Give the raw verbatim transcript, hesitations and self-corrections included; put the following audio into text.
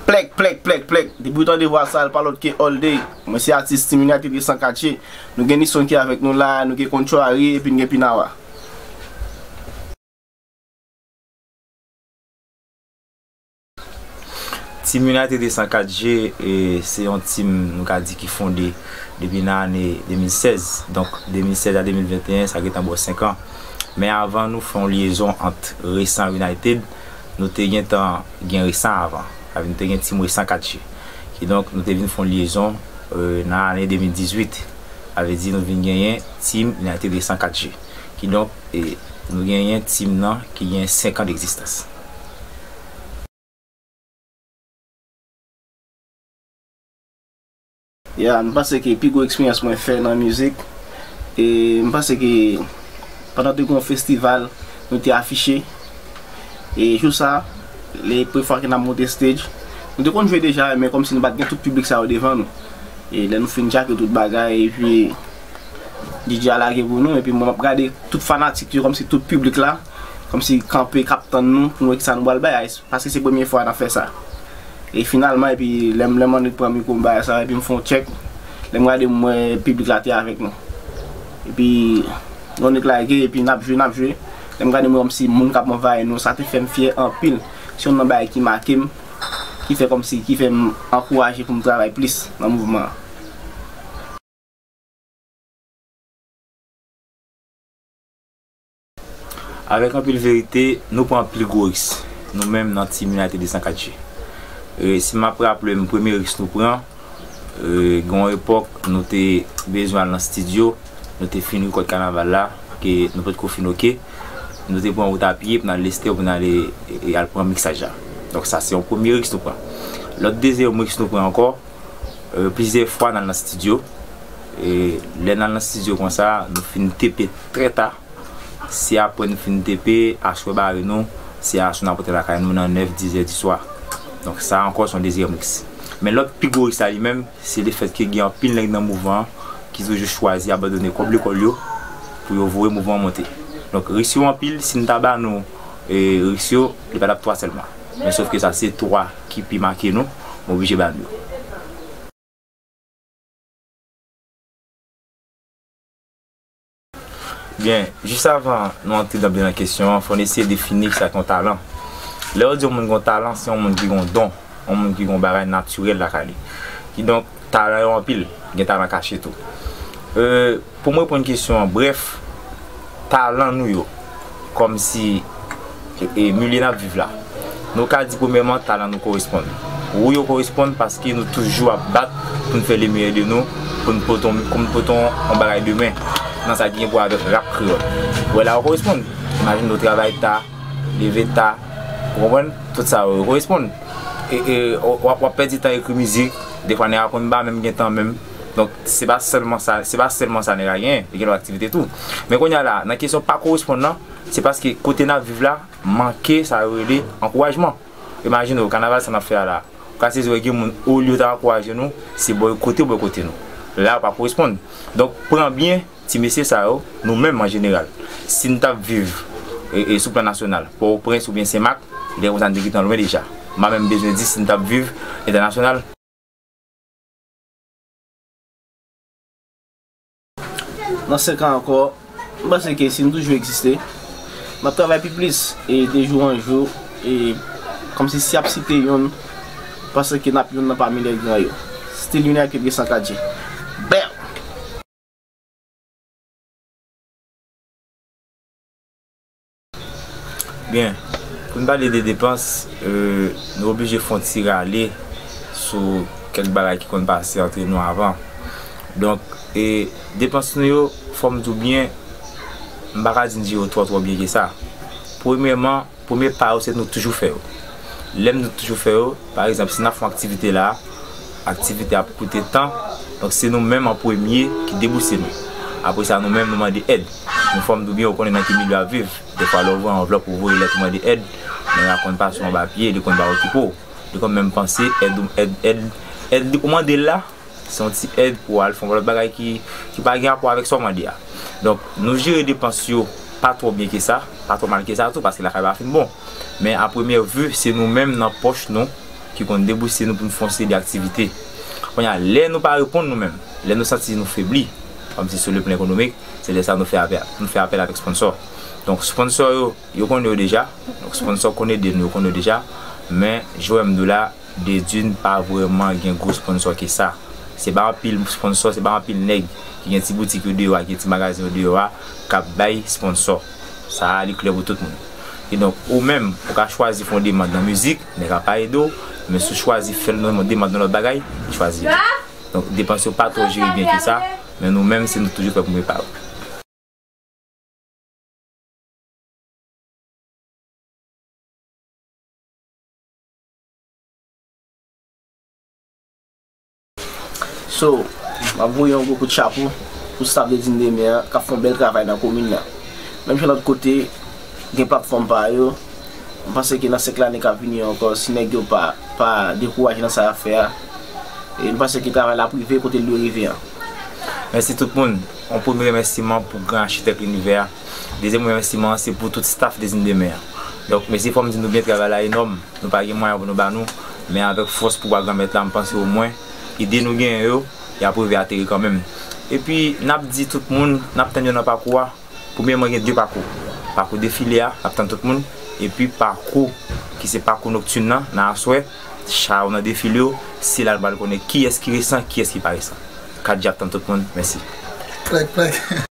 Plèk, plèk, plèk, plèk. Depi w tande vwa sa, l pa lòt ke All Day. Mwen se atis Team United de san katye. Nou gen Nison ki avèk nou la, nou gen Contrary, epi n gen Pinawa. Team United de san katye, e, se yon team, nou ka di, ki fonde depi nan ane de mil sèz. Donk, de mil sèz a de mil venteyen, sa gentan bò senk an. Men avan nou fè yon lyezon ant resan United, nou te gentan gen resan avan. Sa vle di nou te gen team resan katye. Kidonk, nou te vin fè yon lyezon, e, nan ane de mil dizuit. Sa vle di nou vin genyen team United resan katye. Kidonk, e, nou genyen team nan ki gen senk an degzistans. Ya, m panse ke pi gwo eksperyans mwen fè nan mizik, e m panse ke pandan te gen yon festival, nou te afiche, e jou sa, le premye fwa ke n ap monte stage, nou te konn jwe deja, men kòmsi nou pa t gen tout piblik sa yo devan nou. E lè nou fin djake tout bagay, epi D J a lage pou nou, epi mwen m ap gade tout fanatik yo, kòmsi tout piblik la, kòmsi kanpe k ap tann nou, pou nou wè kisa nou pral bay. Paske se premye fwa n ap fè sa. E finalman, epi lè m, lè m annik pran mikwo m bagay sa, epi m fè yon tchèk. Lè m gade, m wè piblik la te avèk nou. Epi, nou annik lage, epi n ap jwe, n ap jwe. Lè m gade, m wè kòmsi moun k ap anvayi nou, sa te fè m fyè anpil. Se youn nan bagay ki make m, ki fè kòmsi, ki fè m ankouraje pou m travay plis nan mouvman an. Avèk anpil verite, nou pran pil gwo risk, nou menm nan Team United de san katye. E, si m ap raple m, premye risk nou pran, e, gen yon epòk, nou te bezwen al nan estidyo, nou te fin rekòd kanaval la, ke nou potko fin oke. Nou te pran wout a pye pou n al Lestè, pou n ale, e, e, al pran miksaj la. Donk, sa se yon premye risk nou pran. Lòt dezyèm risk nou pran ankò, e, plizyè fwa n al nan estidyo. E, lè n al nan estidyo konsa, nou fin tepe trè ta. Se apre n fin tepe, aswè bare nou, se aswè n ap rantre lakay nou nan nèf, diz è di swa. Donk, sa ankò se yon dezyèm risk. Men lòt pi gwo risk la li menm, se lefèt ke gen anpil nèg nan mouvman an ki toujou chwazi abandone kòb lekòl yo pou yo voye mouvman an monte. Donk, risk yo anpil, si n ta ba nou, e, risk yo, li pa t ap twa sèlman. Men sòf ke sa se twa ki pi make nou, m oblije ba nou yo. Byen, jis avan nou antre nan byen nan kesyon an, fò n eseye defini sa k yon talan. Lè yo di yon moun gen yon talan, se yon moun ki gen yon don, yon moun ki gen yon bagay natirèl lakay li. Kidonk, talan yo anpil, gen talan kache tou. E, pou mwen reponn kesyon an, brèf, talan nou yo, kòmsi, e, e, milye n ap viv la. Nou ka di premyèman, talan nou koresponn. Wi, yo koresponn paske nou toujou ap bat pou n fè le meyè de nou, pou n pote, pou n pote yon bagay demen nan sa ki gen pou wè avèk rap kreyòl. Wè la, yo koresponn. Imajine w travay ta, leve ta, ou konprann? Tout sa yo, yo koresponn. E, e, w ap, w ap pèdi tan ekri mizik, defwa nèg la konn pa menm gen tan menm. Donk, se pa sèlman sa, se pa sèlman sa nèg la genyen, li gen lòt aktivite tou. Men kounye a la, nan kesyon pa koresponn nan, se paske kote n ap viv la, manke sa yo rele ankourajman. Imajine w, kanaval sa n ap fè a la. Ou ka sezi wè gen moun, olye yo ta ankouraje nou, se bòykote yo bòykote nou. La, yo pa koresponn. Donk, pran byen, ti mesye sa yo, nou menm an jeneral, si n t ap viv, e, e, sou plan nasyonal, Pòtoprens oubyen Senmak, lè konsa n te gentan lwen deja. M pa menm bezwen di si n t ap viv entènasyonal. Nan senk an ankò, m panse ke si n toujou egziste, n ap travay pi plis, e de jou an jou, e kòmsi si y ap site youn, m panse ke n ap youn nan pami lè gran yo. Still United de san katye. Bam! Byen, pou n pale de depans, e, nou oblije fè yon ti rale sou kèk bagay ki konn pase antre nou avan. Donk, e, depans nou yo, fò m di w byen, m pa ka di n jere yo twò, twò byen ke sa. Premyèman, premye pa yo, se nou toujou fè yo. Lè m di nou toujou fè yo, pa egzanp, si n ap fè yon aktivite la, aktivite a ap koute tan, donk se nou menm an premye ki debouse nou. Apre sa, nou menm, nou mande èd. Men fò m di w byen, ou konnen nan ki milye w ap viv. Defwa, lè w voye anvlòp, ou voye lèt, ou mande èd, nèg la konn pase w anba pye, li konn pa okipe w. Li konn menm panse èd, èd, èd, èd ou mande l la, se yon ti èd pou w al fè yon lòt bagay ki, ki pa gen rapò avèk sa w mande a. Donk, nou jere depans yo pa twò byen ke sa, pa twò mal ke sa tou, paske lakay pa fin bon. Men a premyè vi, se nou menm nan pòch nou ki konn debouse nou pou n fè yon seri de aktivite. Kounye a, lè nou pa reponn nou menm, lè nou santi nou febli, kòmsi sou le plan ekonomik, se lè sa nou fè apèl, nou fè apèl avèk sponsò. Donk, sponsò yo, yo konnen yo deja. Donk, sponsò konn ede nou, yo konnen yo deja. Men, jan w wè m di w la, Dedin pa vrèman gen gwo sponsò ke sa. Se pa anpil sponsò, se pa anpil nèg ki gen ti boutik yo deyò a, ki gen ti magazen yo deyò a, k ap bay sponsò. Sa a, li klè pou tout moun. Kidonk, ou menm, ou ka chwazi fè yon demann nan mizik, nèg la pa ede w, men si w chwazi fè yon demann nan lòt bagay, li chwazi ede w. Donk, depans yo pa twò jere byen ke sa, men nou menm, se nou toujou prè pou n repare w. So, m ap voye yon gwo kout chapo pou staff Dedin Demen an k ap fè yon bèl travay nan komin nan. Menm jan lòt kote gen platfòm pa yo, m panse ke nan senk lane k ap vini yo ankò, si nèg yo pa, pa dekouraje nan sa y ap fè a, e m panse ke travay la ap rive kote l dwe rive an. Mèsi tout moun. Yon premye remèsiman pou gran achitèk linivè a. Dezyèm remèsiman an se pou tout staff Dedin Demen an. Donk, mesye, fò m di nou byen, travay la enòm. Nou pa gen mwayen pou nou ba nou, men avèk fòs pouvwa Granmèt la, m panse omwen ide nou genyen yo, y ap rive ateri kanmenm. Epi, n ap di tout moun, n ap tann yo nan pakou a. Premyèman, gen de pakou. Pakou defile a, n ap tann tout moun. Epi pakou ki se pakou noktin nan, nan aswè, cha yo nan defile yo, se la nou pral konnen kiyès ki resan, kiyès ki pa resan. Kadji ap tann tout moun, mèsi. Plèk, plèk.